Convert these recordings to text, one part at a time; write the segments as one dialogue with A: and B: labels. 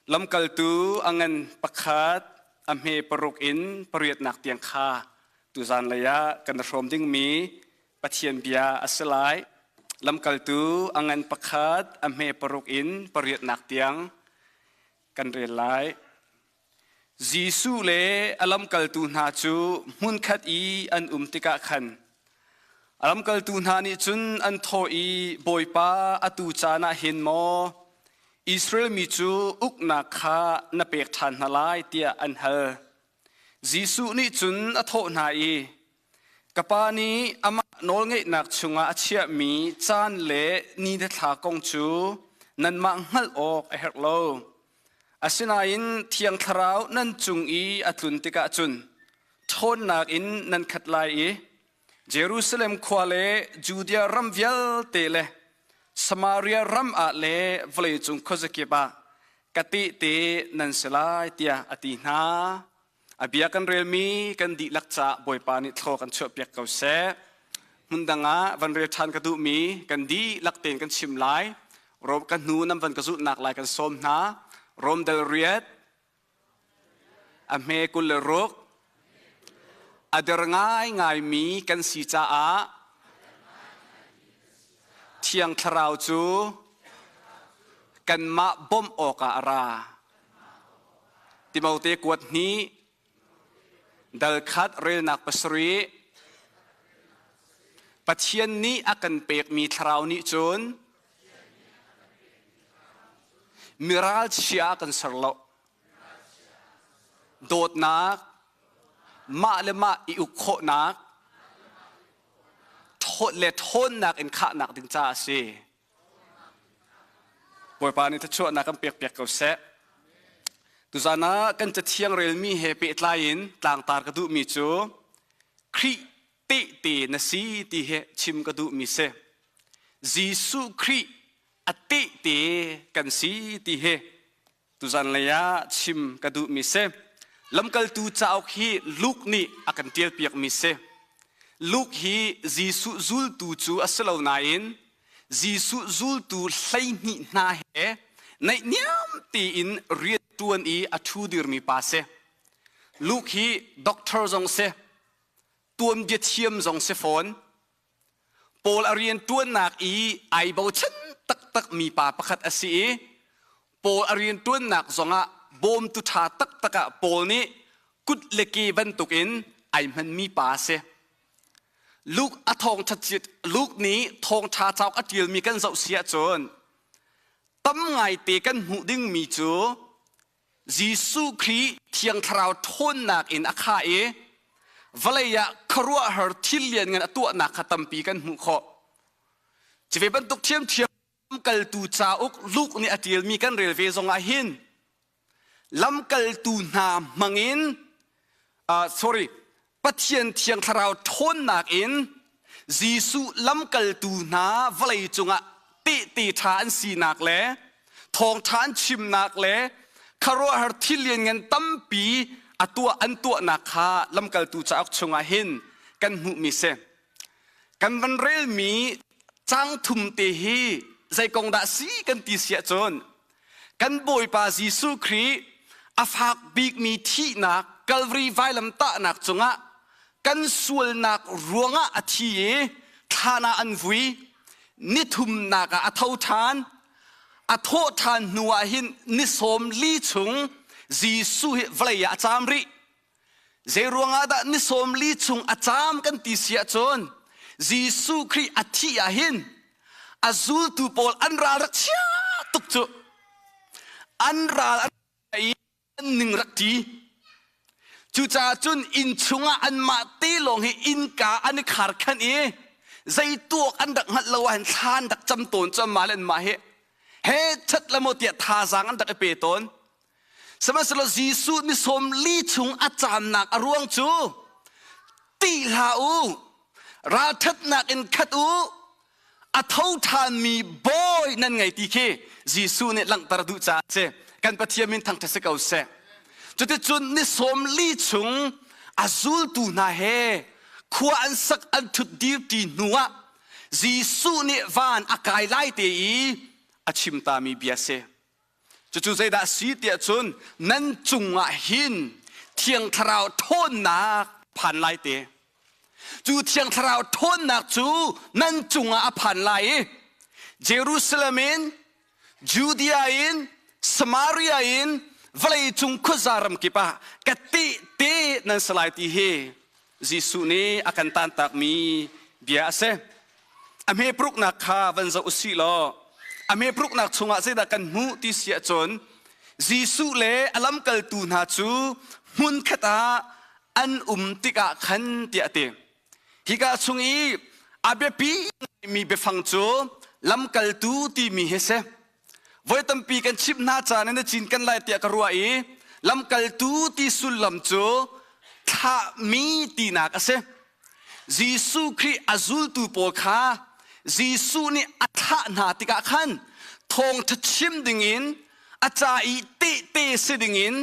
A: Lamkaltu a ngan pakhat a hme paruk in pariatnak tiang kha tuzan lei ah kan i hrawm dingmi Pathian bia a si lai. Lamkaltu a ngan pakhat a hme paruk in pariatnak tiang kan rel lai. Jesuh le a lamkaltu hna cu hmunkhat i an um tikah khan a lamkaltu hna nih cun an thawh i Bawipa atu caan ah hin maw Israel mi cu uknak kha na pek ṭhan hna lai tiah an hal. Jesuh nih cun a thawh hna i Ka Pa nih amah nawlngeihnak chungah a chiahmi caan le ni le thla kong cu nanmah hngalh awk a herh lo. Asinain Thiang Thlarau nan cung i a tlun tikah cun ṭhawnnak in nan khat lai i Jerusalem khua le Judea ram vialte le Samaria ram ah le vawleicung khuazakip ah ka tehte nan si lai tiah a ti hna. A bia kan relmi kan dihlak caah Bawipa nih thlaw kan chuahpiak ko seh. Hmun dang ah van rel ṭhan ka duhmi kan dihlak tein kan chim lai. Rom ka hnu nan van ka zulhnak lai kan sawm hna. Rom dal riat a hme 26 a der ngaingaimi kan si caah Thiang Thlarau cu kanmah bawmh awkah a ra. Timote kuat hnih dal khat relnak pasarih Pathian nih a kan pekmi thlarau nih cun miralchia a kan ser lo. Dawtnak, mah le mah i uk khawhnak, le ṭhawnnak in khahnak ding caah a si. Bawipa nih thluachuahnak kan pekpiak ko seh. Tuzan ah kan cathiang relmi he pehtlai in tlangtar ka duhmi cu Khrih tehte na si ti hi chim ka duhmi si. Jesuh Khrih a tehte kan si ti hi Tuzan lei ah chim ka duhmi si. Lamkaltu cauk hi Luke nih a kan ṭialpiakmi si. Luke hi Jesuh zultu cu a si lo nain Jesuh zultu 12 hna he naihniam tein rian ṭuan i a ṭhu dirmi pa si. Luke hi doctor zong si, tuanbia thiam zong si fawn. Paul a rianṭuannak i ai bochan taktakmi pa pakhat a si i Paul a rianṭuannak zongah bawmtu ṭha taktak ah Paul nih kut le ke bantukin ai hmanmi pa a si. Luke a thawngṭha Luke nih thawngṭha cauk a ṭialmi kan zoh si ahcun tam ngaite kan hmuh dingmi cu Jesuh Khrih Thiang Thlarau ṭhawnnak in a khah i vawlei ah khuaruahhar thil lianngan a tuahnak kha tampi kan hmuh khawh. Cu ve bantuk ṭhiamṭhiam lamkaltu cauk Luke nih a ṭialmi kan rel ve zongah hin lamkaltu hna hmangin sorry Pathian Thiang Thlarau ṭhawnnak in Jesuh lamkaltu hna vawlei cungah tehte ṭha an sinak le thawngṭha an chimnak le khuaruahhar thil lianngan tampi a tuah an tuahnak kha lamkaltu cauk chungah hin kan hmuhmi si. Kan van relmi cang thum te hi zei kong dah si kan ti si ahcun kan Bawipa Jesuh Khrih a fak bikmi thihnak Calvary vailamtahnak cungah kan sualnak ruangah a thi i thlan ah an vui nithumnak ah a tho ṭhan a thawh ṭhan hnu ah hin ni sawm li chung Jesuh hi vawlei ah a caam rih Zei ruangah dah ni sawm li chung a caam kan ti si ahcun Jesuh Khrih a thih ah hin a zultu pawl an ral rak chia tuk cu an ral an i an ning rak ṭi. Cucaah cun inn chungah anmah te lawng hi innka an i khar khan i zei tuak an rak hngalh lo ah hin thla an rak cam tawn cu anmah le anmah hi he ṭhat le maw tiah thazaang an rak i pe tawn. Sihmanhsehlaw Jesuh ni sawm li chung a caamnak a ruang cu tih hlah u, ralṭhatnak in khat u, a tho ṭhanmi bawi nan ngei ti khi Jesuh nih langhter duh caah a si. Kan Pathian min thangṭhat si ko seh. Cuticun ni sawm li chung a zultu hna he khua an sak an ṭhut dirṭi hnuah Jesuh nih van a kai lai te i a chim tami bia si. Cucu zeidah a si tiah cun nan cungah hin Thiang Thlarau ṭhawnnak phan lai te. Cu Thiang Thlarau ṭhawnnak cu nan cungah a phan lai i Jerusalem in, Judea in, Samaria in, vawleicung khuaza ram kip ah ka tehte nan si lai ti hi Jesuh nih a kan tantakmi bia a si. A hmepruknak kha van zoh u sih law a hmepruknak chungah zeidah kan hmuh ti si ahcun Jesuh le a lamkaltu hna cu hmunkhat ah an um tikah khan tiah a ti. Hika chung i a biapi mi biafang cu lamkaltu timi hi si. Voi tampi kan chimh hna caan in a cin kan lai tiah ka ruah i lamkaltu ti sullam cu thlahmi tinak a si. Jesuh Khrih a zultu pawl kha Jesuh nih a thlah hna tikah khan thawngṭha chim dingin a ca i tehte si dingin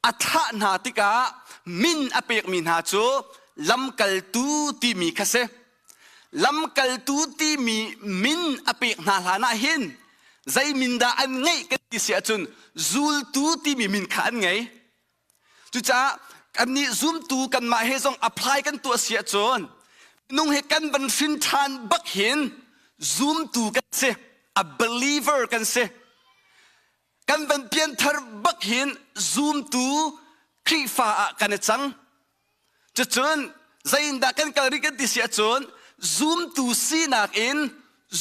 A: a thlah hna tikah min a pekmi hna cu lamkaltu timi kha si. Lamkaltu timi min a pek hna hlan ah hin zei min dah an ngeih kan ti si ahcun zultu timi min kha an ngei. Cucaah kannih zumtu kanmah he zong apply kan tuah si ahcun minung he kan van hrin ṭhan bak hin zumtu kan si, a believer kan si. Kan van pianthar bak hin zumtu Khrihfa ah kan i cang. Cucun zeiindah kan kal rih kan ti si ahcun zumtu sinak in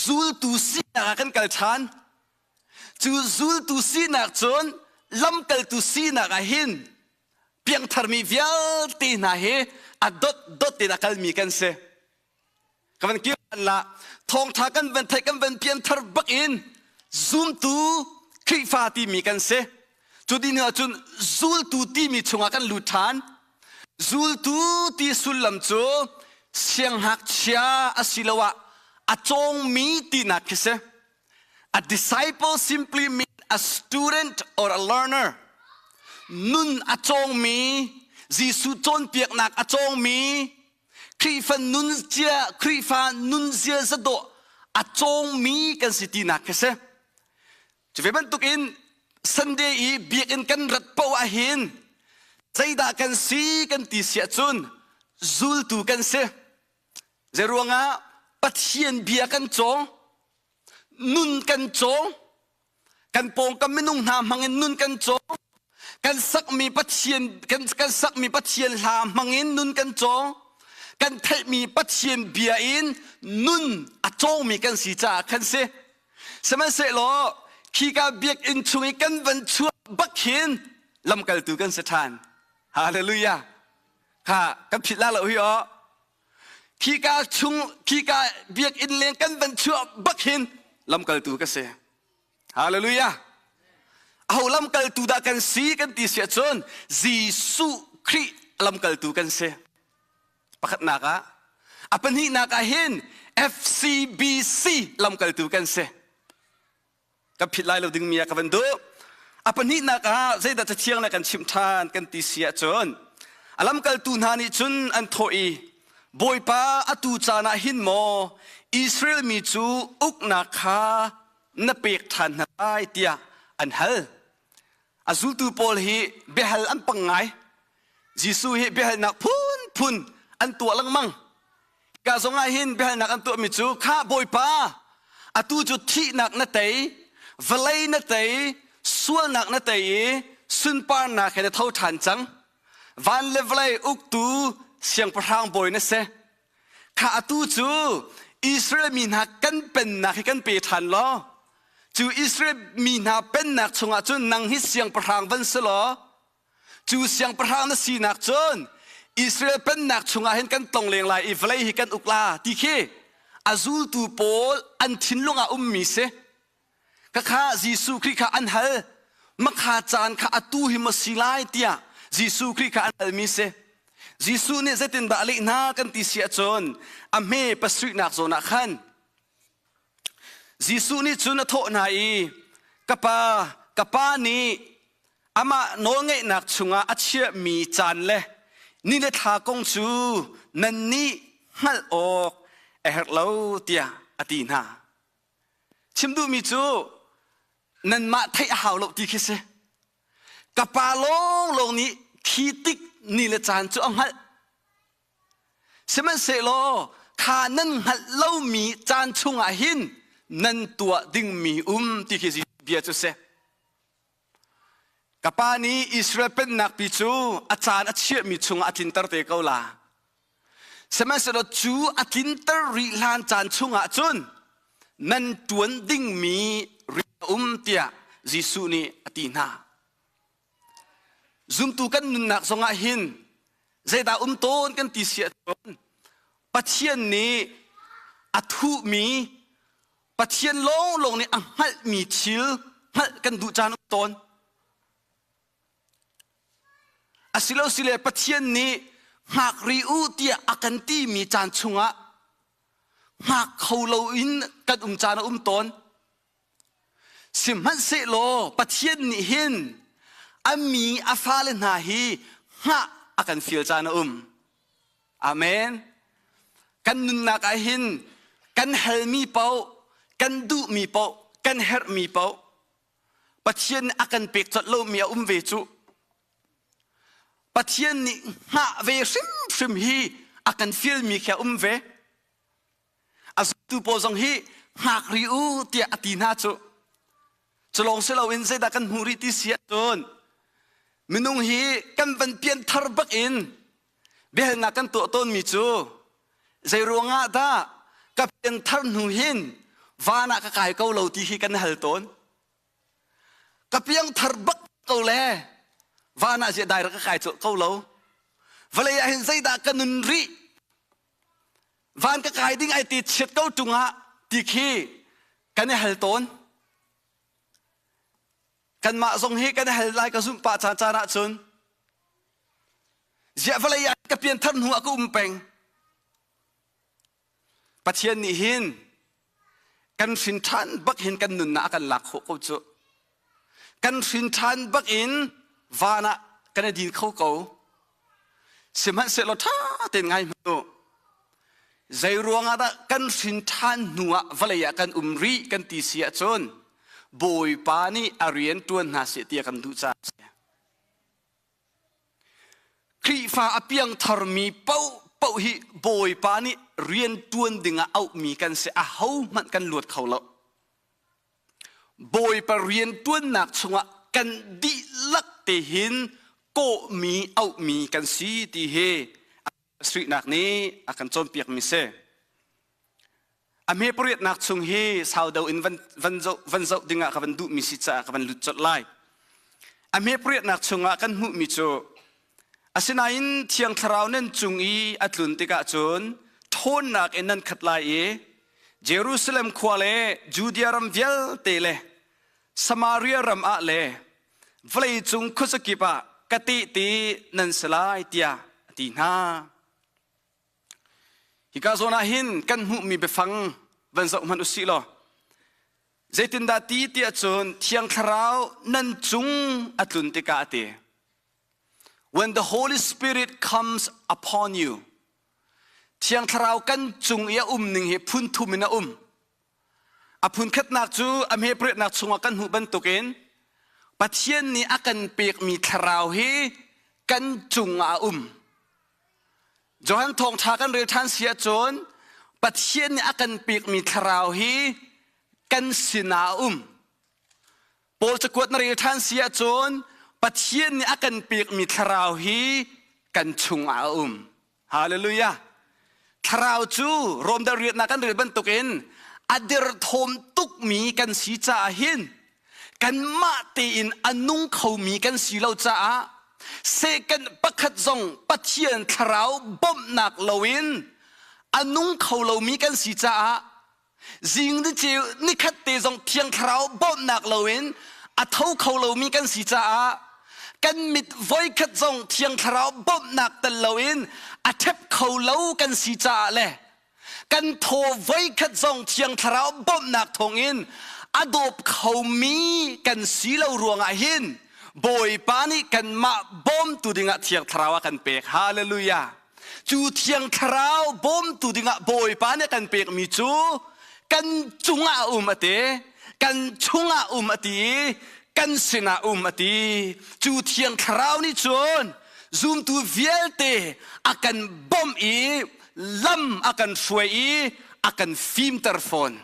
A: zultu sinak ah kan kal ṭhan. Cu zultu sinak cun lamkaltu sinak ah hin piangtharmi vialte hna hi a dot dot in a kalmi kan si. Ka van kir la thawngṭha kan van theih kan van pianthar bak in zumtu Khrihfa timi kan si. Cu ding ahcun zultu timi chungah kan lut ṭhan. Zultu ti sullam cu sianghngakchia asiloah a cawngmi tinak khi si. A disciple simply means a student or a learner. Nun a cawngmi, Jesuh cawnpiaknak a cawngmi, Khrihfa nunzia, Khrihfa nunzia zadawh a cawngmi kan si tinak khi si. Cu ve bantukin Sunday i biakinn kan rat paoh ah hin zeidah kan si kan ti si ahcun zultu kan si. Zeiruangah Pathian bia kan cawng, nun kan cawng, kan pawngkam minung hna hmangin nun kan cawng, kan sakmi Pathian kan, kan sakmi Pathian hla hmangin nun kan cawng, kan theihmi Pathian bia in nun a cawngmi kan si caah khan si. Sihmanhsehlaw khika biakinn chung i kan van chuah bak hin lamkaltu kan si ṭhan. Hallelujah. Kha kan phit la lo hi aw. Khika chung khika biakinn leng kan van chuah bak hin lamkaltu ka si. Hallelujah. Aho lamkaltu dah kan si kan ti si ahcun Jesuh Khrih lamkaltu kan si. Pakhatnak ah a pahnihnak ah hin FCBC lamkaltu kan si. Ka phit lai lo dingmi ah ka van duh. A pahnihnak ah zeidah cathiang le kan chimh ṭhan kan ti si ahcun a lamkaltu hna nih cun an thawh i Bawipa atu caan ah hin maw Israel mi cu uknak kha na pek ṭhan hna lai tiah an hal. A zultu pawl hi biahal an pang ngai. Jesuh hi biahalnak phunphun an tuah lengmang. Hika zong ah hin biahalnak an tuahmi cu kha Bawipa atu cu thihnak na tei, vawlei na tei, sualnak na tei i sunparnak he na tho ṭhan cang. Van le vawlei uktu siangpahrang bawi na si. Kha atu cu Israel mi hna kan pennak hi kan pe ṭhan law cu Israel mi hna pennak chungah cun nang hi siangpahrang van si law Cu siangpahrang na sinak cun Israel pennak chungah hin kan tong leng lai i vawlei hi kan uk la ti khi a zultu pawl an thinlung ah ummi si. Khakha Jesuh Khrih kha an hal. Makha caan kha atu hi maw si lai tiah Jesuh Khrih kha an halmi si. Jesuh nih zeitindah a leh hna kan ti si ahcun a hme pasarihnak zawn ah khan Jesuh nih cun a thawh hna i ka pa ka pa nih amah nawlngeihnak chungah a chiahmi caan le ni le thla kong cu nannih hngalh awk a herh lo tiah a ti hna. Chim duhmi cu. Nanmah theih a hau lo ti khi si. Ka pa lawnglawng nih khi tik ni le caan cu a hngalh. Sihmanhsehlaw kha nan hngalh lomi caan chungah hin nan tuah dingmi um ti khi bia cu si. Ka pa nih Israel pennak pi cu a caan a chiahmi chungah a tlinter te ko la. Sihmanhsehlaw cu a tlinter rih hlan caan chungah cun nan ṭuan dingmi rian a um tiah Jesuh nih a ti hna. Zumtu kan nunnak zongah hin zeidah um tawn kan ti si ahcun Pathian nih a thuhmi Pathian lawnglawng nih a hngalhmi thil hngalh kan duh caan um tawn. Asilosile Pathian nih hngak rih u tiah a kan timi caan chungah hngak kho loin kan um caan a um tawn. Sihmanhsehlaw Pathian nih hin a mi a fale hna hi hngah a kan fial caan a um. Amen. Kan nunnak ah hin kan halmi paoh, kan duhmi paoh, kan herhmi paoh Pathian nih a kan pek colh lomi a um ve cu. Pathian nih hngah ve hrimhrim hi a kan fialmi khi a um ve. A zultu pawl zong hi hngak rih u tiah a ti hna cu. Cu lawng si loin zeidah kan hmuh rih ti si ahcun minung hi kan van pian thar bak in biahalnak kan tuah tawnmi cu zei ruangah dah ka pianthar hnu hin van ah ka kai ko lo ti hi kan hal tawn. Ka piangthar bak ko le van ah ziah dai rak ka kai colh ko lo. Vawlei ah hin zeidah ka nun rih? Van ka kai ding ai ti chiat ko ṭung ah ti khi kan i hal tawn. Kanmah zong hi kan hal lai ka zumh pah caan caan ahcun ziah vawlei ah ka pianthar hnu ah ka um peng. Pathian nih hin kan hrin ṭhan bak hin kan nunnak a kan lak khawh ko cu. Kan hrin ṭhan bak in van ah kan i din kho ko. Sihmanhsehlaw ṭha tein ngai hmanh u. Zei ruangah dah kan hrin ṭhan hnu ah vawlei ah kan um rih kan ti si ahcun Bawipa nih a rian ṭuan hna seh ti a kan duh caah a si. Khrihfa a piangtharmi paohpaoh hi Bawipa nih rian ṭuan dingah auhmi kan si. Ahohmanh kan luat kho lo. Bawipa rian ṭuannak chungah kan dihlak te hin kawhmi auhmi kan si ti hi Suihnak nih a kan cawnpiakmi si. A hme pariatnak chung hi sau deuh in van, van, zoh, van zoh dingah ka van duhmi si caah ka van lut colh lai. A hme pariatnak chungah kan hmuhmi cu asinain Thiang Thlarau nan cung i a tlun tikah cun ṭhawnnak in nan khat lai i Jerusalem khua le Judea ram vialte le Samaria ram ah le vawleicung khuazakip ah ka tehte nan si lai tiah a ti hna. Hika zawn ah hin kan hmuhmi biafang van zoh hmanh u sih law zeitindah ti tiah cun Thiang Thlarau nan cung a tlun tikah a ti. When the Holy Spirit comes upon you, Thiang Thlarau kan cung i a um ning hi phun thum in a um. A phunkhatnak cu a hmepretnak chungah kan hmuh bantukin Pathian nih a kan pekmi thlarau hi kan cungah a um. Johan thawngṭha kan rel ṭhan si ahcun Pathian nih a kan pekmi thlarau hi kan sinah a um. Paul cakuat na rel ṭhan si ahcun Pathian nih a kan pekmi thlarau hi kan chungah a um. Hallelujah. Thlarau cu Rom dal riatnak kan rel bantukin a derthawm tukmi kan si caah hin kanmah tein a nung khomi kan si lo caah second pakhat zong Pathian thlarau bawmhnak loin a nung kho lomi kan si caah Zing ni ceu nikhat te zong Thiang Thlarau bawmhnak loin a tho kho lomi kan si caah kan mit voikhat zong Thiang Thlarau bawmhnak tel loin a ṭhep kho lo kan si caah le kan thaw voikhat zong Thiang Thlarau bawmhnak thawngin a dawp khomi kan si lo ruangah hin Bawipa nih kanmah bawmtu dingah Thiang Thlarau a kan pek. Hallelujah! Cu Thiang Thlarau bawmtu dingah Bawipa nih a kan pekmi cu kan cungah a um a ti. Kan chungah um a ti i kan sinah um a ti. Cu Thiang Thlarau nih cun zumtu vialte a kan bawmh i lam a kan hruai i a kan fimter fawn.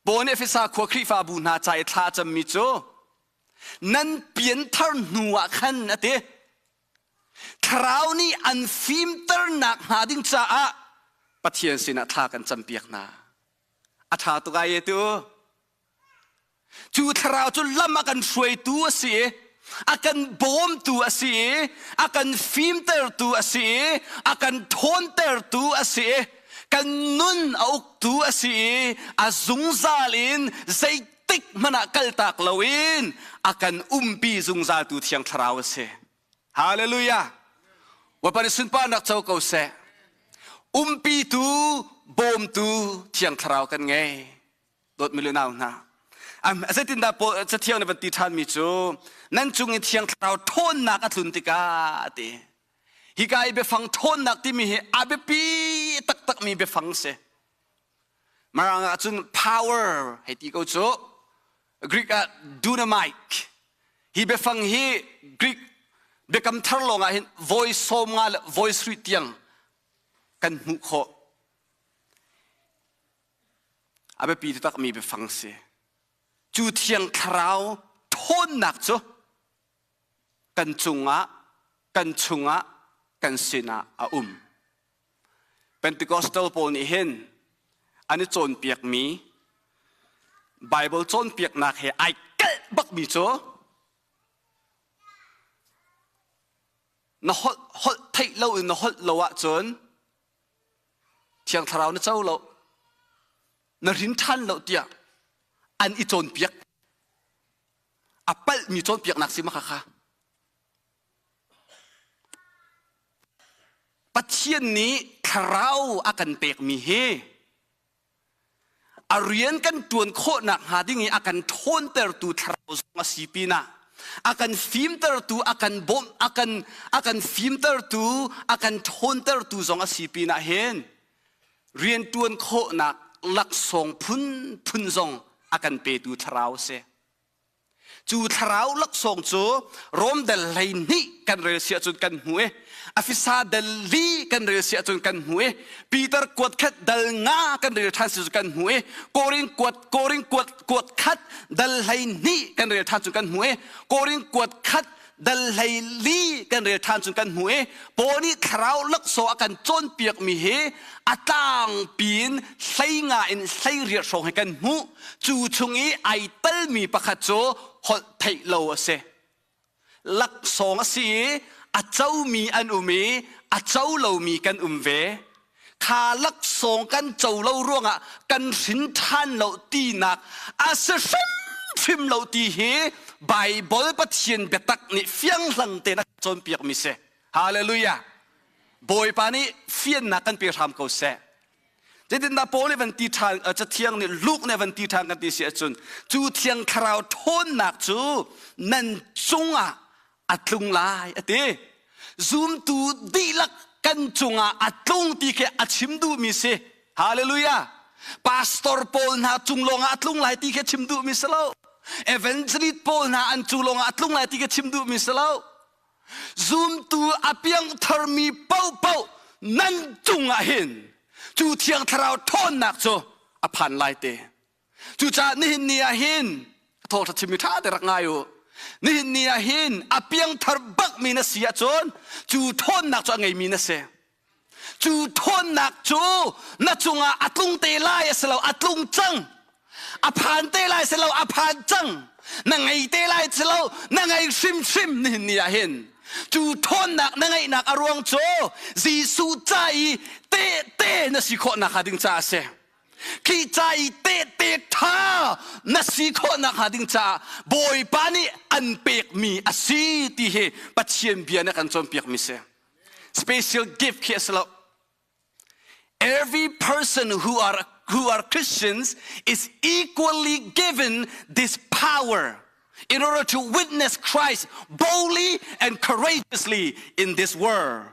A: Paul nih Efesa khua Khrihfabu hna ca i thla a cammi cu nan pianthar hnu ah khan a ti. Thlarau nih an fimternak hnga ding caah Pathian sinah thla kan campiak hna. A ṭha tuk ai tu. Cu thlarau cu lam a kan hruaitu a si i a kan bawmtu a si i a kan fimtertu a si i a kan ṭhawntertu a si i kan nun a uktu a si i a zungzal in zeitik hmanh ah kaltak loin a kan umpi zungzaltu Thiang Thlarau a si. Hallelujah! Bawipa nih sunparnak co ko seh. Umpitu, bawmtu Thiang Thlarau kan ngei. Dawtmi le nau hna. Zeitindah Cathiang nih van ti ṭhanmi cu nan cung i Thiang Thlarau ṭhawnnak a tlun tikah a ti. Hika i biafang ṭhawnnak timi hi a biapi taktakmi biafang si. Mirang ah cun power hei ti ko cu. Greek ah dynamite. Hi biafang hi Greek biakam thar lawng ah hin voi 50 le voi 70 tiang kan hmuh khawh. A biapi takmi biafang si. Cu thiang thlarau ṭhawnnak cu kan cungah, kan chungah, kan sinah a um. Pentecostal pawl nih hin an i cawnpiakmi Bible cawnpiaknak he ai kalh bakmi cu na holh holh theih lo in na holh lo ahcun Thiang Thlarau na co lo na rin ṭhan lo tiah an i cawnpiak. A palhmi cawnpiaknak si ma kha. Pathian nih thlarau a kan pekmi hi a rian kan ṭuan khawh nakhnga ding i a kan ṭhawntertu thlarau zong a si pinah a kan fimtertu a kan bawmh a kan a kan fimtertu a kan ṭhawntertu zong a si pinah hin rian ṭuan khawhnak laksawng phunphun zong a kan petu thlarau a si. Cu thlarau laksawng cu Rom dal 12 kan rel si ahcun kan hmu i Afisa dal li kan rel si ahcun kan hmu i Peter kuat khat dal nga kan rel ṭhan si cu kan hmu i Korin kuat Korin kuat kuat khat dal 12 kan rel ṭhan cu kan hmu i Korin kuat khat dal 14 kan rel ṭhan cun kan hmu i Paul nih thlarau laksawng a kan cawnpiakmi hi a tlangpi in 15 in 18 hrawng hi kan hmuh. Cu chung i ai telmi pakhat cu holh theih lo a si. Laksawng a si i a comi an um i a co lomi kan um ve. Kha laksawng kan co lo ruangah kan hrin ṭhan lo tinak a si hrimhrim lo ti hi Baibal Pathian biatak nih fianghlang tein a cawnpiakmi si. Hallelujah! Bawipa nih fiannak kan pe hram ko seh. Zeitindah Paul nih van ti ṭhan, Cathiang nih Luke nih van ti ṭhan kan ti si ahcun cu Thiang Thlarau ṭhawnnak cu nan cungah a tlung lai a ti. Zumtu dihlak kan cungah a tlung ti khi a chim duhmi si. Hallelujah! Pastor pawl hna cung lawngah a tlung lai ti khi a chim duhmi si lo. Evangelist pawl hna an cu lawngah a tlung lai ti khi a chim duhmi si lo. Zumtu a piangtharmi paohpaoh nan cungah hin cu Thiang Thlarau ṭhawnnak cu a phan lai te. Cucaah nihin ni ah hin thawngṭha chimmi ṭha te rak ngai u. Nihin ni ah hin a piangthar bakmi na si ahcun cu ṭhawnnak cu a ngeimi na si. Cu ṭhawnnak cu na cungah a tlung te lai a si lo, a tlung cang. A phan te lai si lo, a phan cang. Na ngei te lai si lo, na ngei hrimhrim nihin ni ah hin. Cu ṭhawnnak na ngeihnak a ruang cu Jesuh ca i tehte na si khawh nakhnga ding caah a si. Khi ca i tehte ṭha na si khawh nakhnga ding caah Bawipa nih an pekmi a si ti hi Pathian bia nih a kan cawnpiakmi si. Special gift khi a si lo. Every person who are Christians is equally given this power in order to witness Christ boldly and courageously in this world.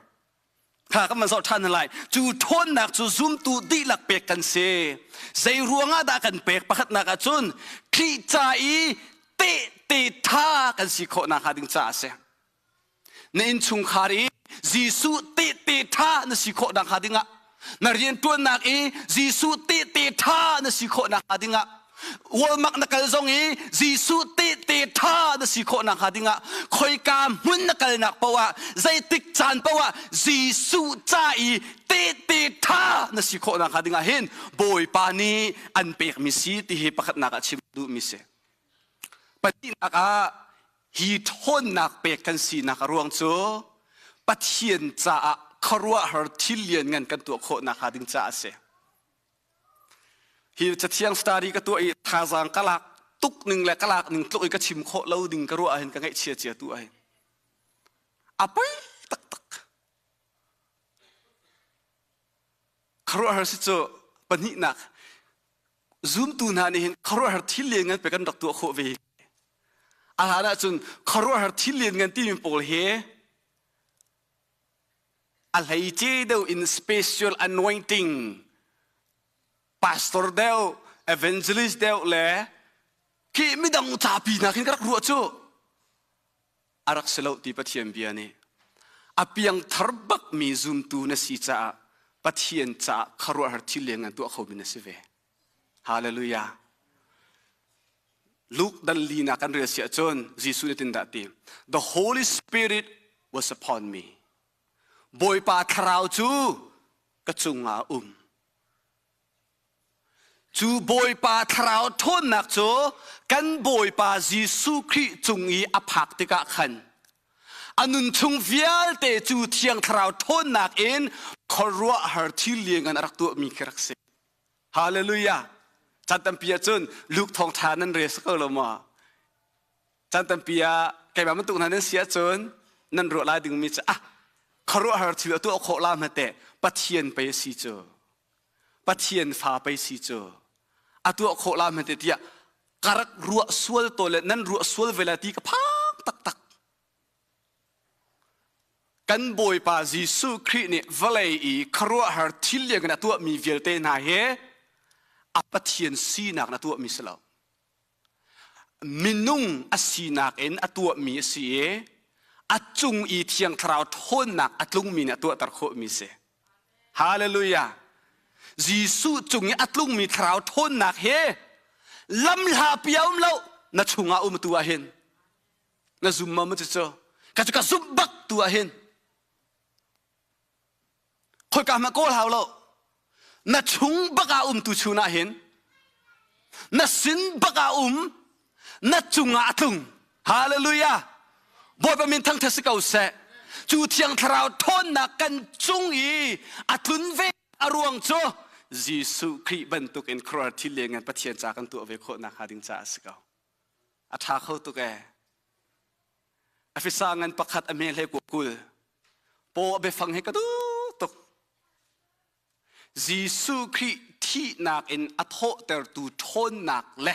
A: Kha kan van zoh ṭhan lai. Cu ṭhawnnak cu zumtu dihlak pek kan si. Zei ruangah dah kan pek? Pakhatnak ah cun Khrih ca i tehte ṭha kan si khawh nakhnga ding caah a si. Na innchungkhar i Jesuh tehte ṭha na si khawh nakhnga dingah na rianṭuannak i Jesuh tehte ṭha na si khawh nakhnga dingah Walmark na kal zong i Jesuh tehte ṭha na si khawh nakhnga dingah khoika hmun na kalnak paoh ah zeitik caan paoh ah Jesuh ca i tehte ṭha na si khawh nakhnga dingah hin Bawipa nih an pekmi si ti hi pakhatnak ah chim duhmi si. Pahnihnak ah hi ṭhawnnak pek kan sinak a ruang cu Pathian caah khuaruahhar thil lianngan kan tuah khawh nakhnga ding caah a si. Hi cathiang study ka tuah i thazaang ka lak tuk ning le ka lak ning tluk i ka chim khawh lo ding ka ruah ahhin ka ngaihchia cia tu ahhin. A poi taktak. Khuaruahhar si cu pahnihnak zumtu hna nih hin khuaruahhar thil lianngan pe kan rak tuah khawh ve. A hlan ahcun khuaruahhar thil lianngan timi pawl hi a hleice deuh in special anointing pastor deuh evangelist deuh le khi midang capi hna khin ka rak ruah cu a rak si lo ti Pathian bia nih a piangthar bakmi zumtu na si caah Pathian caah khuaruahhar thil leng an tuah khomi na si ve. Hallelujah. Luke dan li na kan rel si ahcun Jesuh nih tin dah ti The Holy Spirit was upon me. Bawipa thlarau cu ka cungah a um. Cu Bawipa thlarau ṭhawnnak cu kan Bawipa Jesuh Khrih cung i a phak tikah khan a nun chung vialte cu Thiang Thlarau ṭhawnnak in khuaruahhar thil lianngan a rak tuahmi khi rak si. Hallelujah! Caan tampi ahcun Luke thawngṭha nan rel ko lo maw? Caan tampi ah keimah bantuk hna nan si ahcun nan ruah lai dingmi cu ah khuaruahhar thil a tuah khawh la hmete Pathian pei a si cu. Pathian fa pei si cu. A tuah khawh la hmete tiah ka rak ruah sual to le nan ruah sual ve la ti ka phang taktak. Kan Bawipa Jesuh Khrih nih vawlei i khuaruahhar thil lian in a tuahmi vialte hna hi a Pathian sinak in a tuahmi si lo. Minung a sinak in a tuahmi a si i a cung i Thiang Thlarau ṭhawnnak a tlungmi nih a tuahter khawhmi si. Hallelujah! Jesuh cung i a tlungmi Thlarau ṭhawnnak hi lamhlapi a um lo na chungah um tu ah hin. Na zum ma mu cu ka cu ka zumh bak tu ah hin khoika hmanh kawl hau lo na chung bak ah um tu chun ah hin na sin bak ah um na cungah a tlung hallelujah bawipa min thangthat si ko seh cu thiang thlarau thawnnak kan cung i a tlun ve a ruang cu Jesuh Khrih bantuk in khuaruahhar thil lianngan Pathian ca kan tuah ve khawh nakhnga ding caah a si ko A ṭha kho tuk ee. A fisa ngan pakhat a hme hlei 20. Paw a biafang hi ka duh tuk. Jesuh Khrih thihnak in a thawhtertu ṭhawnnak le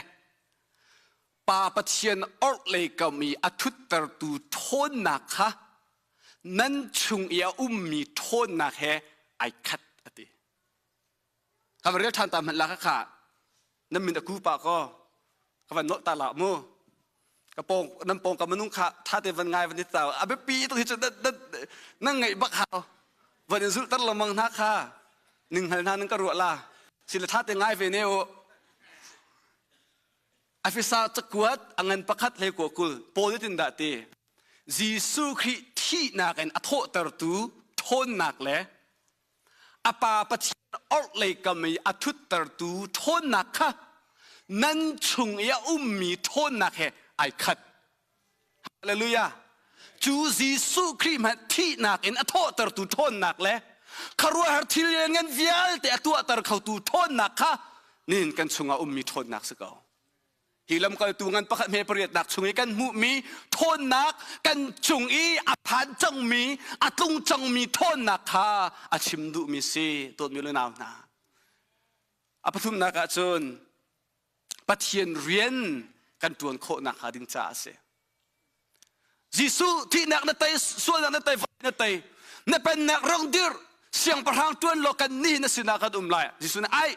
A: Pa Pathian orhlei kam i a ṭhuttertu ṭhawnnak kha nan chung i a ummi ṭhawnnak he ai khat a ti. Ka va rel ṭhan ta hmanh la kha kha nan min a ku pah kaw ka van nolh ta la mu ka pawng nan pawng ka minung kha tha te van ngai van i tau a biapi tuk hi cu nan ngaih bak hau van in zulh ter lengmang hna kha ning hngal hna nan ka ruah la sile tha te ngai ve ne u Efesa cakuat a ngan pakhat hlei kua 20 Paul nih tin dah ti Jesuh Khrih thihnak in a thawhtertu ṭhawnnak le A Pa Pathian orhlei kam i a ṭhuttertu ṭhawnnak kha nan chung i a ummi ṭhawnnak he ai khat. Hallelujah! Cu Jesuh Khrih hmanh thihnak in a thawhtertu ṭhawnnak le khuaruahhar thil lianngan vialte a tuahter khotu ṭhawnnak kha nihin kan chungah ummi ṭhawnnak si ko. Hi lamkaltu ngan pakhat hme pariatnak chung i kan hmuhmi ṭhawnnak kan cung i a phan cangmi a tlung cangmi ṭhawnnak kha a chim duhmi si dawtmi le nau hna. A pathumnak ah cun Pathian rian kan ṭuan khawh nakhnga ding caah a si. Jesuh thihnak na tei, sualnak na tei, na tei, na pennak rong dirh. Siangpahrang ṭuan law kan nih na sinah kan um lai. Jesuh nih ai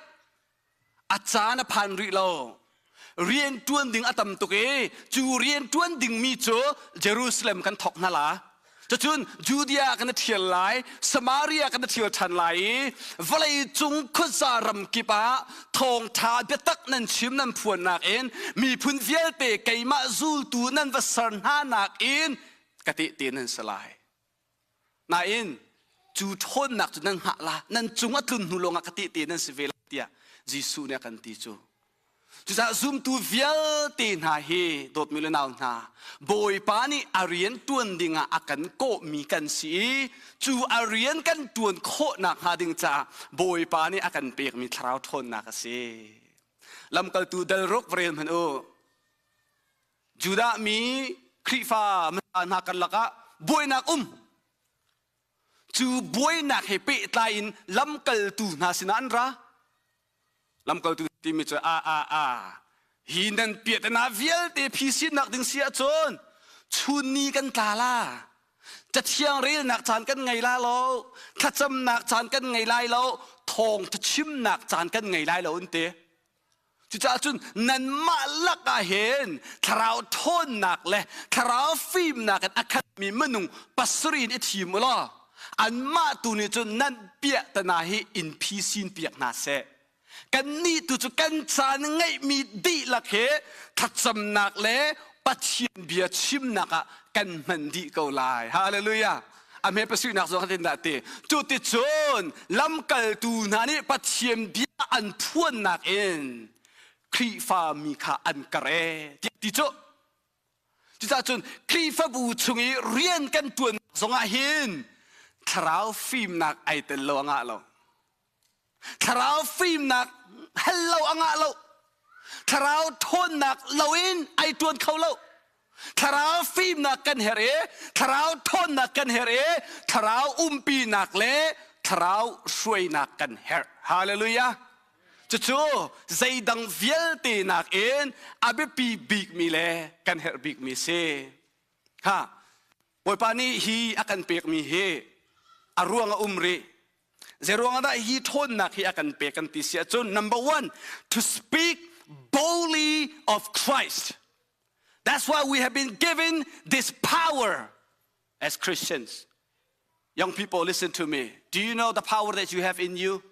A: a caan a phan rih lo. Rian ṭuan ding a tam tuk i cu rian ṭuan dingmi cu Jerusalem kan thawk hna la. Cucun Judea kan i ṭhial lai, Samaria kan i ṭhial ṭhan lai i vawlei cung khuaza ram kip ah thawngṭha biatak nan chim nan phuannak in miphun vialte keimah zultu nan va ser hna nakin ka tehte nan si lai. Nain cu ṭhawnnak cu nan hngah la, nan cung a tlun hnu lawngah ka tehte nan si ve lai tiah Jesuh nih a kan ti cu. Cucaah zumtu vialte hna hi dawtmi le nau hna Bawipa nih a rian ṭuan dingah a kan kawhmi kan si i cu a rian kan ṭuan khawh nakhnga ding caah Bawipa nih a kan pekmi thlarau ṭhawnnak a si. Lamkaltu dal ruk va rel hmanh u. Judah mi Khrihfa hmasa hna karlak ah buainak um. Cu buainak he pehtlai in lamkaltu hna sinah an ra. Lamkaltu timi cu a a a hi nan piahtana vialte phisinnak ding si ahcun chun ni kan tla la cathiang relnak caan kan ngei la lo thlacamnak caan kan ngei lai lo thawngtha chimnak caan kan ngei lai lo an ti cucaah cun nanmah lak ah hin thlarau ṭhawnnak le thlarau fimnak in a khatmi minung pasarih in i thim u law anmah tu nih cun nan piahtana hi in phisin piak hna seh kannih tu cu kan caan ngeihmi dihlak he thlacamnak le Pathian bia chimnak ah kan hman dih ko lai hallelujah a hme pasihnak zong kha dah ti cu ti cun lamkaltu hna nih Pathian bia an phuannak in Khrihfa mi kha an kare ti cu Cucaah cun Khrihfabu chung i rian kan ṭuan zongah hin thlarau fimnak ai tel lo a ngah lo. Thlarau fimnak hal lo a ngah lo. Thlarau ṭhawnnak loin ai ṭuan kho lo. Thlarau fimnak kan herh i thlarau ṭhawnnak kan herh i thlarau umpinak le thlarau hruainak kan herh. Hallelujah. Cucu zeidang vialte nakin a biapi bikmi le kan herh bikmi si. Ha, Bawipa nih hi a kan pekmi hi a ruang a um rih. Zeiruang ah dah hi ṭhawnnak hi a kan pek kan ti si ahcun number one, to speak boldly of Christ. That's why we have been given this power as Christians. Young people, listen to me. Do you know the power that you have in you?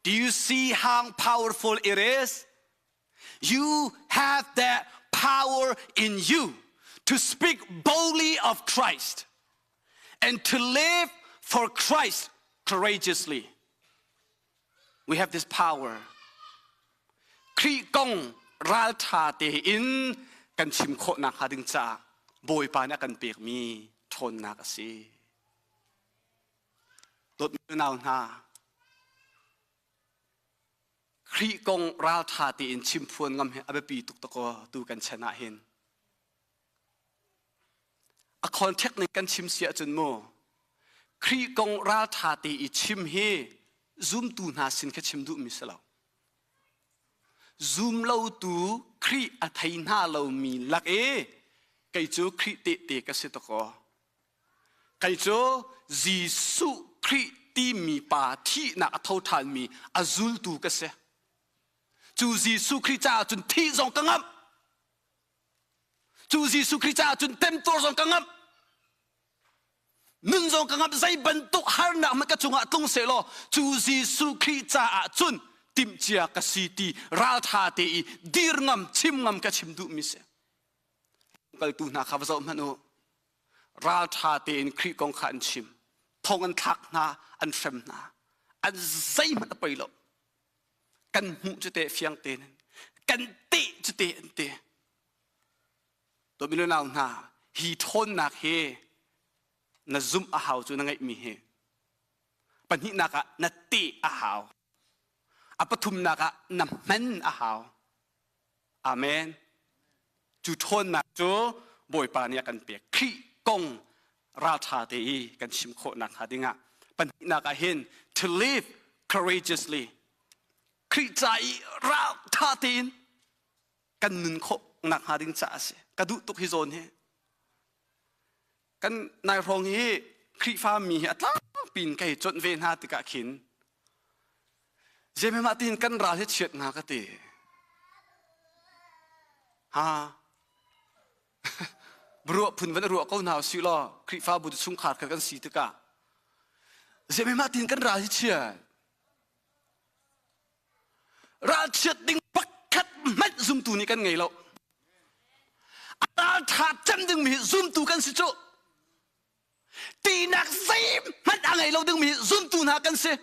A: Do you see how powerful it is? You have that power in you to speak boldly of Christ and to live for Christ courageously. We have this power. Khrih kong ralṭha tein kan chim khawh nakhnga ding caah Bawipa nih a kan pekmi ṭhawnnak a si. Dawtmi nau hna, Khrih kong ralṭha tein chimphuan ngam hi a biapi tuk takaw tu kan chan ah hin. A contact ning kan chim si ahcun mu Khrih kong ralṭha te i chim hi zumtu hna sin kha chim duhmi si lo. Zum lotu Khrih a thei hna lomi lak i kei cu Khrih tehte ka si takaw. Kei cu Jesuh Khrih timi pa thihnak a tho ṭhanmi a zultu ka si. Cu Jesuh Khrih caah cun thih zong ka ngamh. Cu Jesuh Khrih caah cun temtuar zong ka ngamh. Nun zong ka ngamh zei bantuk harnak hmanh ka cungah tlung sehlaw cu Jesuh Khrih caah cun timhcia ka si ti raltha te i dir ngam chim ngam ka chim duhmi si. Kaltu hna kha va zoh hmanh u. Raltha tein Khrih kong kha an chim. Thong an thlak hna, an hrem hna. An zeihmanh a poi lo. Kan hmuh cu te fiang tein kan teh cu te an ti. Dawtmi nau hna, hi ṭhawnnak hi na zumh a hau cu na ngeihmi hi. Pahnihnak ah na teh a hau. A pathumnak ah na hman a hau. Amen. Cu ṭhawnnak cu Bawipa nih a kan pek. Khrih kong ralṭha te i kan chim khawh nakhnga dingah pahnihnak ah hin to live courageously Khrih ca i ralṭha tein kan nun khawh nakhnga ding caah a si. Ka duh tuk hi zawn hi. Kan nai hrawng hi Khrihfa mi hi a tlangpi pin kai chawnh ve hna tikah khin Zeimah tiin kan ral hi chiat hnga ka ti. Ha. Ruah phun van ruah ko hna usih law Khrihfabu chungkhar kha kan si tikah zeimah tiin kan ral hi chiat. Ralchiat ding pakhat hmanh zumtu nih kan ngei lo. A ralṭha cem dingmi hi zumtu kan si cu. Tinak zeihmanh a ngei lo dingmi hi zumtu hna kan si.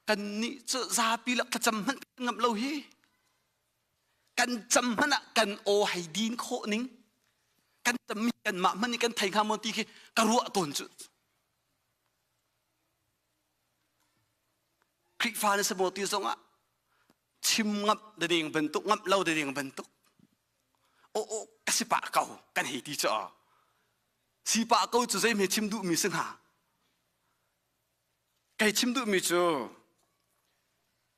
A: Kannih cu zapi lak thlacam hmanh kan ngamh lo hi. Kan cam hmanh ah kan aw hei din khawh ning. Kan cammi kanmah hmanh nih kan thei hnga maw ti khi ka ruah tawn cu. Khrihfa na si maw ti zongah chim ngamh ding bantuk ngamh lo ding bantuk aw aw ka si pah ko kan hei ti cu si pah ko cu zei hme chim duhmi si hnga kei chim duhmi cu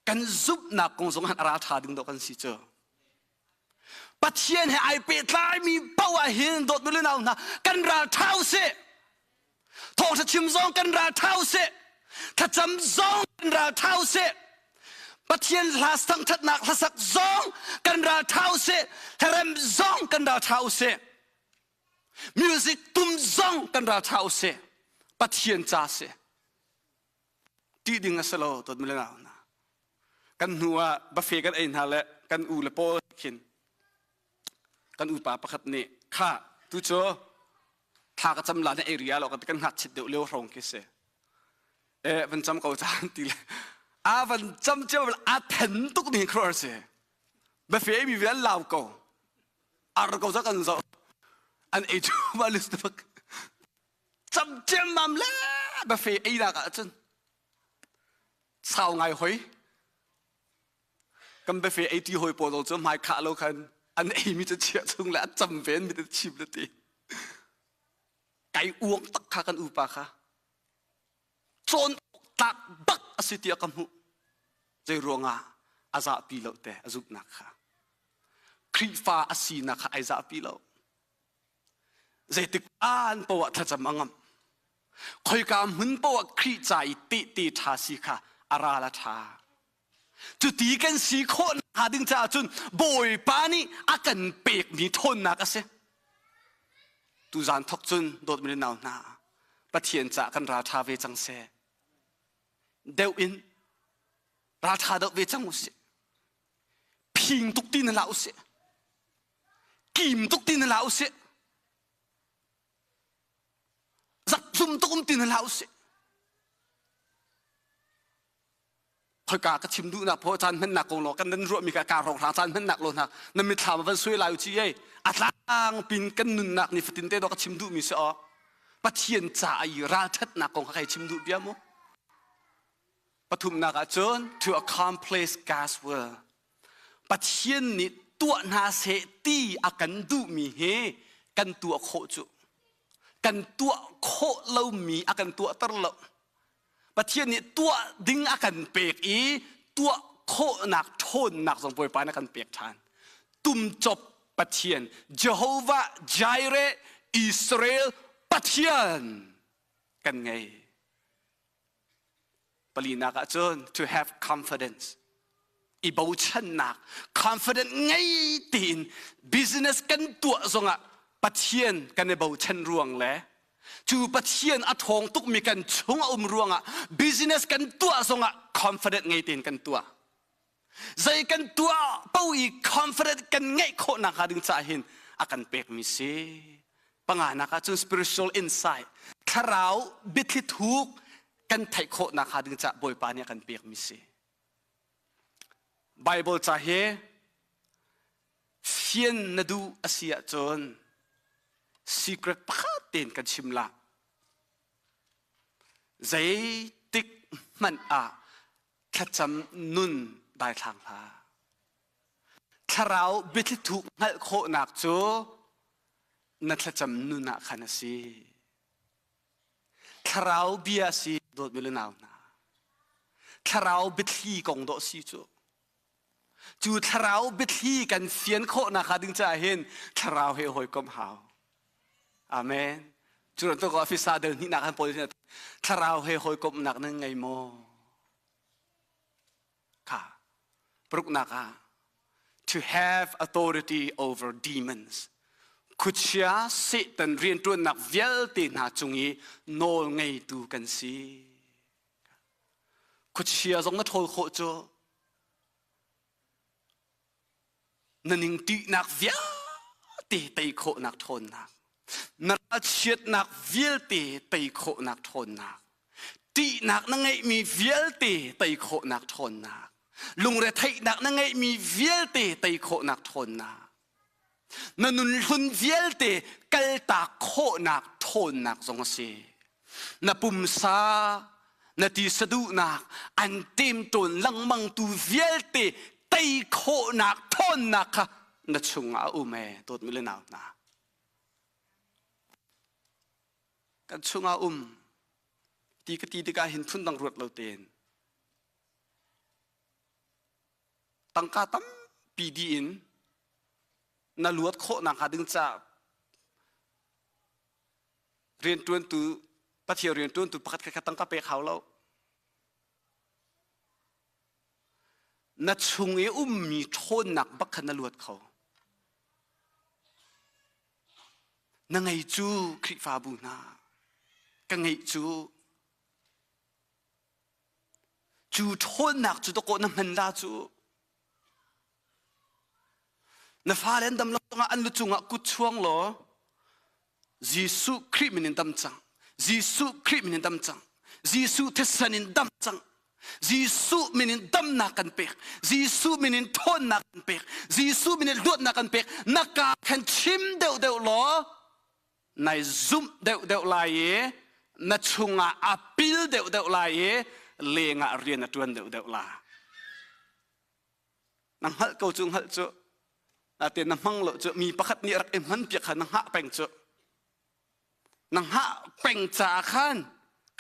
A: kan zumhnak kong zong han a ral ṭha ding dawh kan si cu Pathian he ai pehtlaimi paoh ah hin dawtmi le nau hna kan ral ṭha usih. Thawngṭha chim zong kan ral ṭha usih. Thlacam zong kan ral ṭha usih. Pathian hla thangṭhatnak hlasak zong kan ral ṭha usih. Hlarem zong kan ral ṭha usih. Music tum zong kan ral ṭha usih. Pathian ca si. Ṭih ding a si lo dawtmi le nau hna. Kan hnu ah buffet kan ei hna le kan u le pawl khin kan upa pakhat nih kha tu cu thla ka cam la na area lo kan ngakchit deuh lio hrawng khi si. E van cam ko caan ti le a van cam cio a then tuk ni khro si. Buffet mi vial lau ko. Ar ko za kan zo. An ei chu ma list bak. Cam ciammam le buffet ei nak ah cun sau ngai hoi kan buffet ei ti hoi pawl zong cu hmai khah lo khan an ei mi cu chiah chung le a cam ve an mit chim le ti kai uang tak kha kan upa kha cawn tlak bak a si tiah ka hmuh zei ruangah a zahpi lo te a zumhnak kha Khrihfa a sinak kha ai zahpi lo Zeitik aan poah thlacam a ngamh. Khoika hmun poah Khrih ca i tehte ṭha si kha a ral a ṭha. Cuti kan si khawh nakhnga ding caah cun Bawipa nih a kan pekmi ṭhawnnak a si. Tuzaan thawk cun dawtmi le nau hna, Pathian caah kan ral ṭha ve cang seh. Deuh in ral ṭha deuh ve cang usih. Phing tuk ti na hlah usih. Kim tuk ti na hlah usih. Zakzum tuk um ti na hlah usih. Khoika ka chim duhnak phaw caan hmannak kong law kan nan ruahmi ka ka rawk hlang caan hmannak lo hna na mitthlam van suai lai u ci ei a tlang pin kan nunnak ni fatin te do ka chim duhmi si aw Pathian ca i ralṭhatnak kong kha kai chim duh bia mu Pathumnak ah cun to accomplish God's will. Pathian nih tuah hna seh ti a kan duhmi hi kan tuah khawh cu. Kan tuah khawh lomi a kan tuahter lo. Pathian nih tuah ding a kan pek i tuah khawhnak ṭhawnnak zong Bawipa nih a kan pek ṭhan. Tumcop Pathian, Jehovah Jireh, Israel Pathian kan ngei. Palinak ahcun to have confidence. I bochannak, confident ngei tein business kan tuah zongah Pathian kan i bochan ruang le cu Pathian a ṭhawng tukmi kan chung a um ruangah business kan tuah zongah confident ngei tein kan tuah. Zei kan tuah paoh i confident kan ngeih khawh nakhnga ding caah hin a kan pekmi si. Panganak ah cun spiritual insight, thlarau biathli thuk kan theih khawh nakhnga ding caah Bawipa nih a kan pekmi si. Bible ca hi fian na duh a si ahcun secret pakhat tein kan chim la. Zeitik hmanh ah thlacam nun daithlang hlah. Thlarau biathli thuk hngalh khawhnak cu na thlacam nun ah khan a si. Thlarau bia si dawtmi le nau hna. Thlarau biathli kong dawh si cu. Cu thlarau biathli kan fian khawhnak hnga ding caah hin thlarau he hawikomh hau. Amen. Cu bantuk ah fisa del hnihnak han pawl. Thlarau he hawikomhnak nan ngei maw? Kha paruknak ah to have authority over demons. Khuachia Satan rianṭuannak vialte hna cung i nawl ngeitu kan si. Khuachia zong na ṭhawl khawh cu na ningṭihnak vialte tei khawhnak ṭhawnnak, na ralchiatnak vialte tei khawhnak ṭhawnnak, ṭihnak na ngeihmi vialte tei khawhnak ṭhawnnak, lungretheihnak na ngeihmi vialte tei khawhnak ṭhawnnak, na nunhlun vialte kaltak khawhnak ṭhawnnak zong a si. Na pumsa, na tisa duhnak an ṭemṭawn lengmangtu vialte tei khawhnak ṭhawnnak kha na chungah a um ee dawtmi le nau hna. Kan chungah um ti ka ti tikah hin phundang ruat lo tein tangka tampi dih in na luat khawh nakhnga ding caah rianṭuantu Pathian rianṭuantu pakhat kha tangka pek hau lo. Na chung i ummi ṭhawnnak bak kha na luat kho. Na ngei cu Khrihfabu hna, ka ngeih cu Cu ṭhawnnak cu dawkaw na hman la cu. Na fale an dam lo zongah an lu cungah kut chuang law Jesuh Khrih min in dam cang. Jesuh Khrih min in dam cang. Jesuh thisen in dam cang. Jesuh min in damnak kan pek. Jesuh min in ṭhawnnak kan pek. Jesuh min in luatnak kan pek. Na ka khan chim deuhdeuh law nai zumh deuhdeuh lai i na chungah a pil deuhdeuh lai i lengah rian a ṭuan deuhdeuh la. Na hngalh ko cu hngalh cu natein na hmang lo cu mi pakhat nih rak i hman piak kha na hngah peng cu na hngah peng caah khan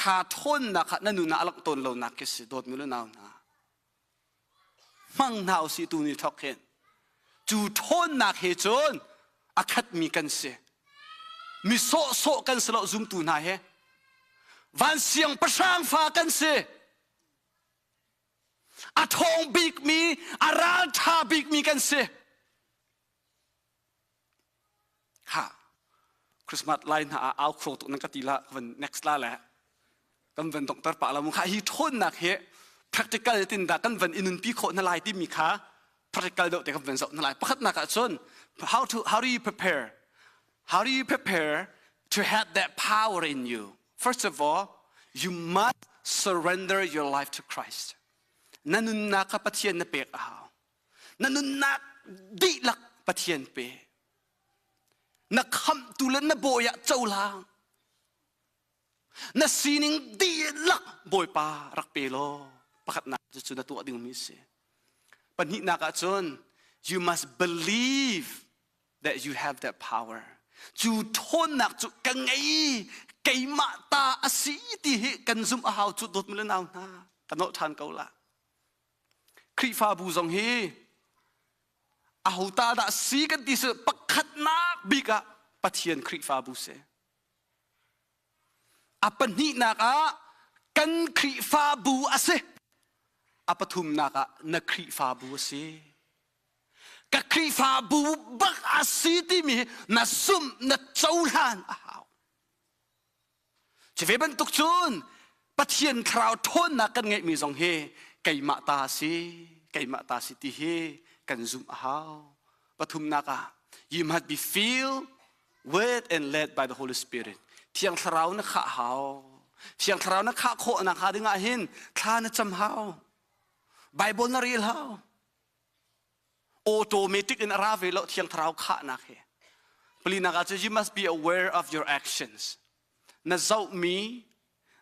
A: kha ṭhawnnak kha na nun ah a langh tawn lonak khi si dawtmi le nau hna hmang hna usih tu ni thawk hin cu ṭhawnnak he cun a khatmi kan si mi sawhsawh kan si lo zumtu hna he van siangpahrang fa kan si a ṭhawng bikmi a ralṭha bikmi kan si Ha Christmas lai hna ah au khuang tuk nan ka ti la ka van next la le kan van donghter pah la mu kha hi ṭhawnnak hi practical tin dah kan van i nunpi khawh na lai timi kha practical deuh te kan van zoh na lai pakhatnak ah cun how to how do you prepare how do you prepare to have that power in you first of all you must surrender your life to Christ na nunnak kha Pathian na pek a hau Na nunnak dihlak Pathian pe. Na khamhtu le na bawi ah cohlang. Na sining dihlak Bawipa rak pe law pakhatnak cu na tuah dingmi a si. Pahnihnak ah cun you must believe that you have that power. Cu ṭhawnnak cu ka ngei keimah ta a si ti hi kan zumh a hau cu dawtmi le nau hna ka nolh ṭhan ko la. Khrihfabu zong hi aho ta dah si kan ti si pakhatnak bik ah Pathian Khrihfabu si. A pahnihnak ah kan Khrihfabu a si. A pathumnak ah na Khrihfabu a si. Ka Khrihfabu bak a si timi na zumh na cohlan a hau. Cu ve bantuk cun Pathian thlarau ṭhawnnak kan ngeihmi zong hi keimah ta a si, keimah ta si ti hi kan zumh a hau. Pathumnak ah, you must be filled with and led by the Holy Spirit. Thiang Thlarau na khah hau. Thiang Thlarau na khah khawh nak hnga ding ah hin thla na cam hau. Bible na rel hau. Automatic in a ra ve lo Thiang Thlarau khahnak hi. Palinak ah cun you must be aware of your actions. Na zohmi,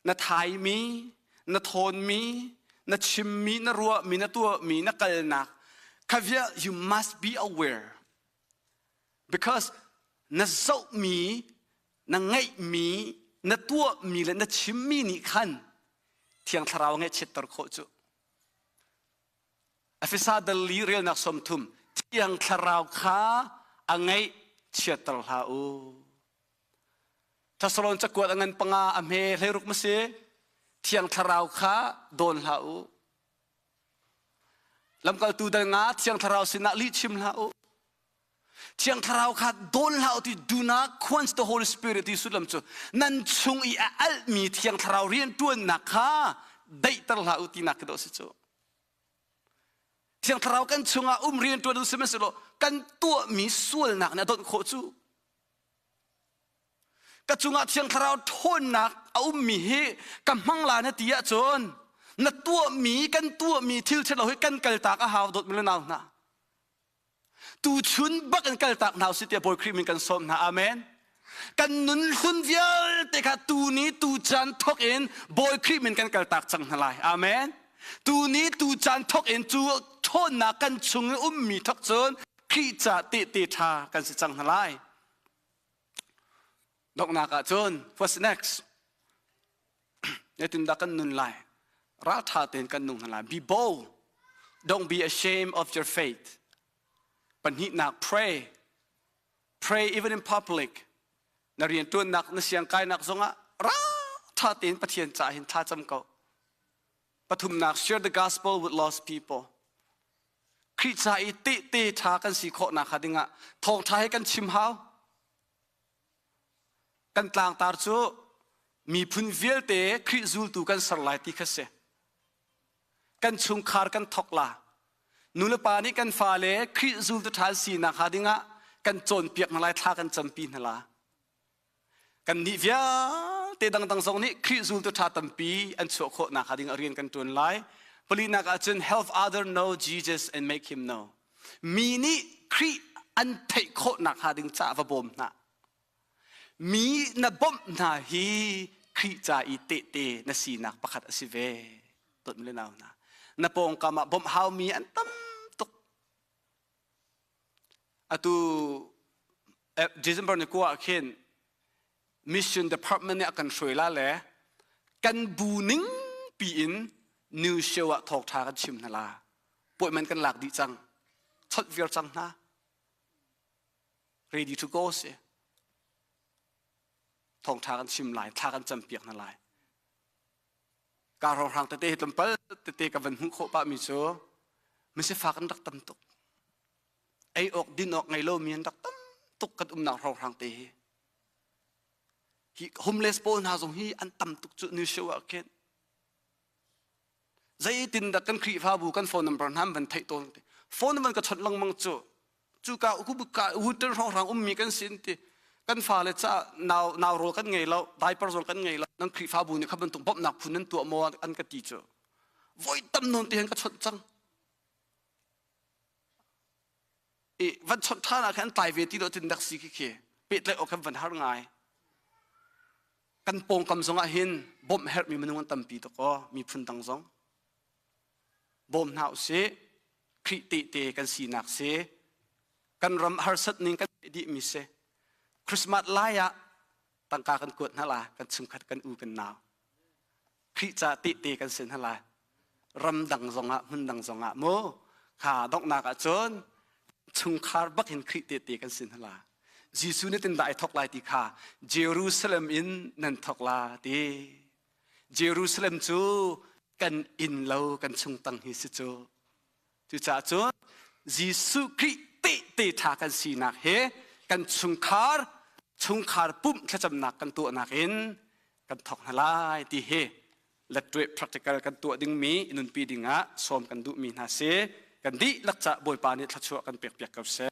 A: na thaimi, na thawnmi, na chimmi, na ruahmi, na tuahmi, na kalnak kha vial you must be aware. Because na zohmi, na ngeihmi, na tuahmi le na chimmi nih khan Thiang Thlarau ngaihchiatter khawh cu. Efesa dal li relnak 30 'Thiang Thlarau kha a ngaih chiatter hlah u. Thessalon cakuat a ngan panga a hme hleiruk ma si? Thiang Thlarau kha dawn hlah u. Lamkaltu dal nga Thiang Thlarau sinah lih chim hlah u. Thiang Thlarau kha dawn hlah u ti do not quench the Holy Spirit ti sullam cu nan chung i a alhmi Thiang Thlarau rianṭuannak kha daihter hlah u tinak khi dawh si cu. Thiang Thlarau kan chungah um rianṭuan u sihmanhsehlaw kan tuahmi sualnak nih a donh khawh cu. Ka cungah Thiang Thlarau ṭhawnnak a ummi hi ka hmang la na ti ahcun na tuahmi kan tuahmi thil ṭhalo hi kan kaltak a hau dawtmi le nau hna. Tuchun bak in kaltak hna usih tiah Bawi Khrih min kan sawm hna. Amen. Kan nun hlun vialte kha tu ni tu caan thawk in Bawi Khrih min kan kaltak cang hna lai. Amen. Tu ni tu caan thawk in cu ṭhawnnak kan chung i ummi thawk cun Khrih ca tehte ṭha kan si cang hna lai. Donghnak ah cun what's next? Zeitindah kan nun lai? Ralṭha tein kan nung hna lai. Be bold. Don't be ashamed of your faith. Pahnihnak, pray. Pray even in public. Na rianṭuannak, na siangkainak zongah ralṭha tein Pathian caah hin thla cam ko. Pathumnak, share the gospel with lost people. Khrih ca i tehte ṭha kan si khawhnak hnga dingah thawngṭha he kan chim hau. Kan tlangtar cu miphun vialte Khrih zultu kan ser lai ti kha si. Kan chungkhar kan thok la. Nulepa nih kan fale Khrih zultu ṭha an sinak hnga dingah kan cawnpiak hna lai, thla kan campi hna la. Kannih vialte dangdang zong nih Khrih zultu ṭha tampi an chuah khawh nak hnga ding ah rian kan ṭuan lai. Palinak ahcun help other know Jesus and make him know. Mi nih Khrih an theih khawh nak hnga ding caah va bawm hna. Mi na bawmh hna hi Khrih ca i tehte na sinak pakhat a si ve. Dawt le nau hna. Na pawngkam ah bawmh haumi an tam tuk. Atu December ni kua ah khin mission department nih a kan hruai la le kan bu ning piin new show ah thawngṭha kan chim hna la. Appointment kan lak dih cang. Chawnh viar cang hna. Ready to go si. Thawngṭha kan chim lai, thla kan campiak hna lai. Ka hrawnghrang tete hi tlawmpal tete ka van hmuh khawh pahmi cu misifak an rak tam tuk. Ei awk din awk ngei lomi an rak tam tuk kan umnak hrawnghrang te hi. Hi homeless pawl hna zong hi an tam tuk cu new show ah khin. Zeitin dah kan Khrihfabu kan phone number hna an van theih tawn ti. Phone van ka chawnh lengmang cu. Cuka ka Woodton hrawnghrang ummi kan si ti. Kan fale ca nau nau rawl kan ngei lo, diaper zong kan ngei lo. Nan Khrihfabu nih kha bantuk bawmhnak phun nan tuah maw an ka ti cu. Voi tam nawn ti hin ka chawnh cang. I van chawnh ṭhan ah khan tlai ve ti lo tin dak si khi khi pehtlaih awk khan van har ngai. Kan pawngkam zongah hin bawmh herhmi minung an tampi tuk aw miphun dang zong bawm hna usih Khrih tehte kan sinak si kan ram harsat ning kan dih mi si Christmas lai ah tangka kan kuat hna la kan chungkhat kan u kan nau Khrih ca tehte kan si hna lai ram dang zongah hmun dang zongah mu kha donghnak ah cun chungkhar bak in Khrih tehte kan si hna la Jesuh nih tin dah ai thok lai ti kha Jerusalem in nan thok la ti Jerusalem cu kan inn lo kan chungtang hi si cu cucaah cun Jesuh Khrih tehte ṭha kan sinak he kan chungkhar chungkhar pumh thlacamnak kan tuahnak in kan thok hna lai ti hi lettueh practical kan tuah dingmi nunpi dingah sawm kan duhmi hna si kan dihlak cah Bawipa nih thluachuah kan pekpiak ko seh.